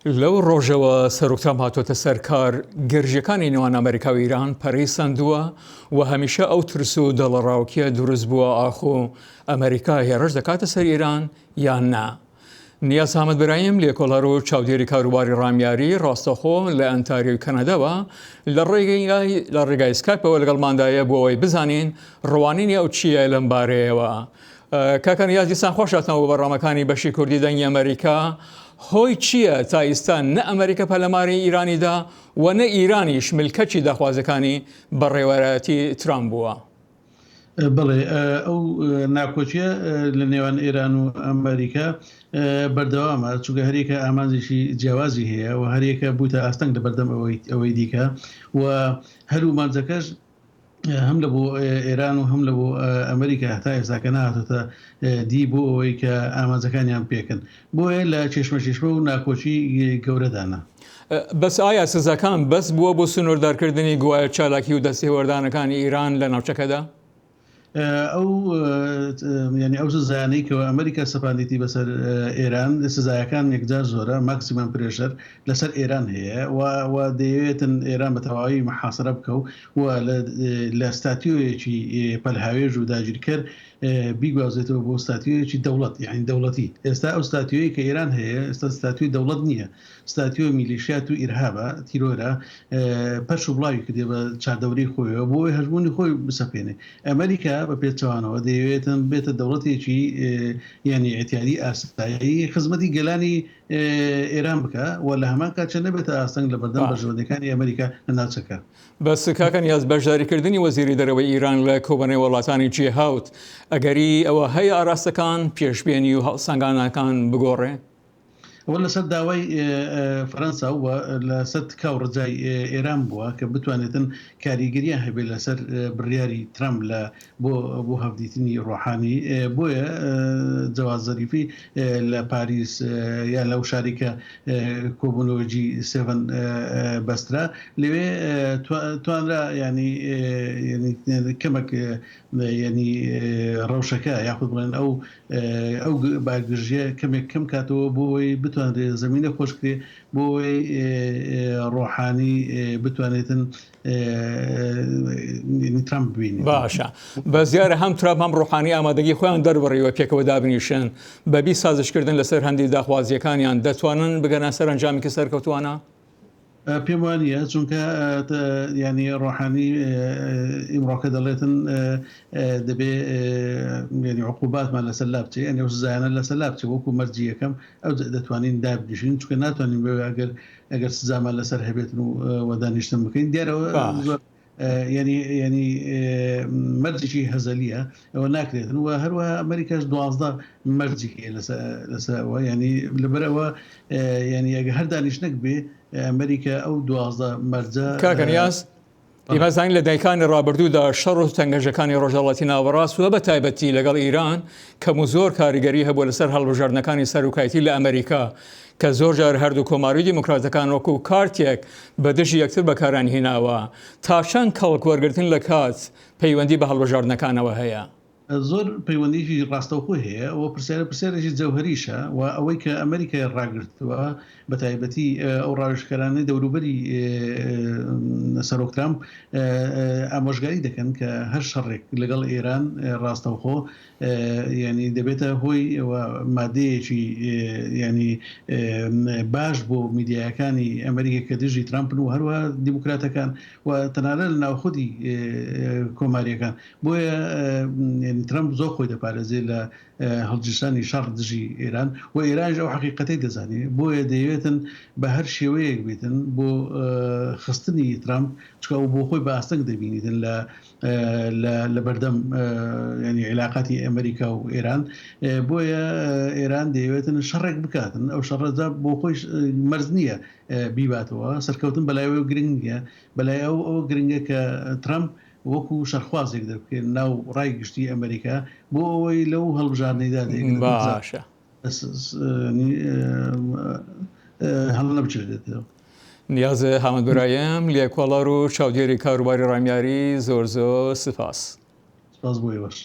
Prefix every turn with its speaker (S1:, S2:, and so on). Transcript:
S1: لەو ڕۆژەوە سەرۆک ترامپ هاتۆتە سەر کار، گرژییەکانی نێوان ئەمریکا و ئیران پەرەی سەندووە و هەمیشە ئەو ترس و دڵەڕاوکێ دروست بووە ئاخۆ ئەمریکا هێڕش دەکاتە سەر ئیران یان نا. نیاز حامد برایم لێکۆڵەر و چاودێری کاروباری ڕامیاری ڕاستەخۆ لە ئەنتاریۆی کەنەداوە لە ڕێگای لە ڕێگای سکایپەوە لەگەڵماندایە بۆ ئەوەی بزانین ڕوانینی ئەو چییە لەم بارەیەوە. کاکە نیاز دیسان خۆش هاتنەوە بۆ بەرنامەکانی بەشی کوردی دەنگی ئەمەریکا. هۆی چییە تا ئیستا نە ئەمەریکا پەلەماری ئیرانی دا و نە ئیرانیش ملکەچی داخوازیەکانی بەڕێوەرایەتی ترامپ بووە؟
S2: بەڵێ ئەو ناکۆکیە لە نێوان ئێران و ئەمریکا بەردەوامە چونکە هەریەکە ئامانجێکی جیاوازی هەیە و هەریەکە بووتە ئاستەنگ لە بەردەم ئەوەی ئەوەی دیکە و هەلومەرجەکەش هەم لە بۆ ئێران و هەم لە بۆ ئەمریکا هەتا ئێستاکە نەهاتۆتە دی بۆ ئەوەی کە ئامانجەکانیان پێکن بۆیە لە کێشمەکێشمە و ناکۆکی گەورەدانە.
S1: بەس ئایا سزاکان بەس بووە بۆ سنووردارکردنی گوایە چالاکی و دەستێوەردانەکانی ئیران لە ناوچەکەدا؟
S2: ئەو یانی ئەو سزایانەی کە ئەمریکا سەپاندیتی بەسەر ئێران سزایەکان یەکجار زۆرە ماکسیمەم پرێشەر لەسەر ئێران هەیە و و دەیەوێتن ئێران بە تەواوی محاسرە بکە و و لە ستاتیۆیەکی پەلهاوێژ و داگیرکەر بیگوازێتەوە بۆ ستاتیۆیەکی دەوڵەت یعنی دەوڵەتی ئێستا ئەو ستاتیۆیە کە ئێران هەیە ئێستا ستاتیۆی دەوڵەت نییە ستاتیۆی میلیشیات و ئیرهابە، تیرۆرە، پەرش و بڵاوی کردیە بە چاردەورەی خۆیەوە بۆ ئەوەی هەژموونی خۆی بسەپێنێ. ئەمریکا بە پێچەوانەوە دەیەوێتن بێتە دەوڵەتێکی یانی ئیعتیادی ئاسایی خزمەتی گەلانی ئێران بکا و لە هەمان کاتیشا نەبێتە ئاستەنگ لە بەردەم بەرژەوەندیەکانی ئەمریکا لە ناوچەکە.
S1: بەس کاکە نیاز بەشداریکردنی وەزیری دەرەوەی ئیران لە کۆبەنەی وڵاتانی جی هەوت ئەگەری ئەوە هەیە ئاراستەکان، پێشبێنی و هەڵسەنگاندنەکان بگۆڕێ؟
S2: ئەوە لەسەر داوای فەرەنسا و لەسەر تکا و ڕجای ئێران بووە کە بتوانێتن کاریگەریان هەبێت لەسەر بڕیاری ترەمپ لە بۆ بۆ هەڤدیتنی ڕۆحانی بۆیە جەواد زەریفی لە پاریس یا لەو شاری کە کۆبوونەوە جی سێڤن بەسترا لەوێ توانرا ینی کەمێک یعنی ڕەوشەکە یاخود بڵێن ئەو ئەو بارگرژیە کەمێک کەم کاتەوە بۆ ئەوەی بتوانرێت زەمینە خۆش کرێ بۆ ئەوەی ڕۆحانی بتوانێتن ترامپ ببینێت.
S1: باشە بەس دیارە هەم ترامپ هەم ڕۆحانی ئامادەگی خۆیان دەربڕیوە پێکەوە دابنیشن بەبی سازشکردن لەسەر هەندی داخوازیەکانیان دەتوانن بگەنە سەرەنجامێکی سەرکەوتوانە؟
S2: پێم وانیە چونکە یانی ڕۆحانی ئیمڕۆکە دەڵێتن دەبێ یانی عقوباتمان لەسەر لا بچێ یانی ئەو سزایانە لەسەر لا بچێ وەکو مەرجی یەکەم ئەو دەتوانین دابنیشین چونکە ناتوانین بەوێ ئەگەر ئەگەر سزامان لەسەر هەبێتن و وەدانیشتن بکەین دیارەوە زۆر یانی یانی مەرجێکی هەزەلیە ئەوە ناکرێتن و هەروەها ئەمریکاش 12 مەرجی هەیە لەسەر ئەوە ینی لەبەرەوە ینی ئەگە هەر دانیشتنەک بێ ئەمریکا ئەو 12 مەرجە
S1: کاکە نیاز ئێمە زانین لە دایکانی ڕابردوودا شەڕ و تەنگەژەکانی ڕۆژهەڵاتی ناوەڕاست و بە تایبەتی لەگەڵ ئیران کەم و زۆر کاریگەری هەبووە لەسەر هەڵبژاردنەکانی سەرۆکایەتی لە ئەمریکا کە زۆر جار هەردوو کۆماری و دیموکراتەکان وەکو کارتێک بە دژی یەکتر بەکاریان هێناوە، تا چەند کەڵک وەرگرتن لە کات پەیوەندی بە هەڵبژاردنەکانەوە هەیە؟
S2: زۆر پەیوەندیی ڕاستەوخۆی هەیە و پرسیارە پرسیارێکی جەوهەریشە و ئەوەی کە ئەمریکای ڕاگرتووە بە تایبەتی ئەو ڕاوێژکارانەی دەوروبەری سەرۆک ترامپ ئامۆژگاری دەکەن کە هەر شەڕێک لەگەڵ ئێران ڕاستەوخۆ یانی دەبێتە هۆی ئەوە مادەیەکی یانی باش بۆ میدیایەکانی ئەمریکا کە دژی ترامپن و هەروە دیموکراتەکان و تەنانەت لە ناوخودی کۆماریەکان بۆیە ترامپ زۆر خۆی دەپارێزێ لە هەڵگیرسانی شەڕ دژی ئێران و ئێرانیش ئەو حەقیقەتەی دەزانێ بۆیە دەیەوێتن بە هەر شێوەیەک بێتن بۆ خستنی ترامپ چونکە ئەو بۆ خۆی بە ئاستەنگ دەبینیتن لە لە بەردەم ینی عیلاقاتی ئەمریکا و ئێران بۆیە ئێران دەیەوێتن شەڕێک بکاتن ئەو شەڕەدا بۆ خۆی مەرج نییە بیباتەوە سەرکەوتن بەلایەوە گرنگ نییە بەلای ئەو ئەوە گرنگە کە ترامپ وەکو شەرخوازێک دەربکەێت ناو ڕای گشتی ئەمریکا بۆ ئەوەی لەو هەڵبژاردنەیدا
S1: باشە
S2: هەڵنەبژێردرێتەوە.
S1: نیاز حامد برایم لێکۆڵەر و چاودێری کاروباری ڕامیاری زۆر زۆر سپاس.
S2: سپاس بۆ ئێوەش.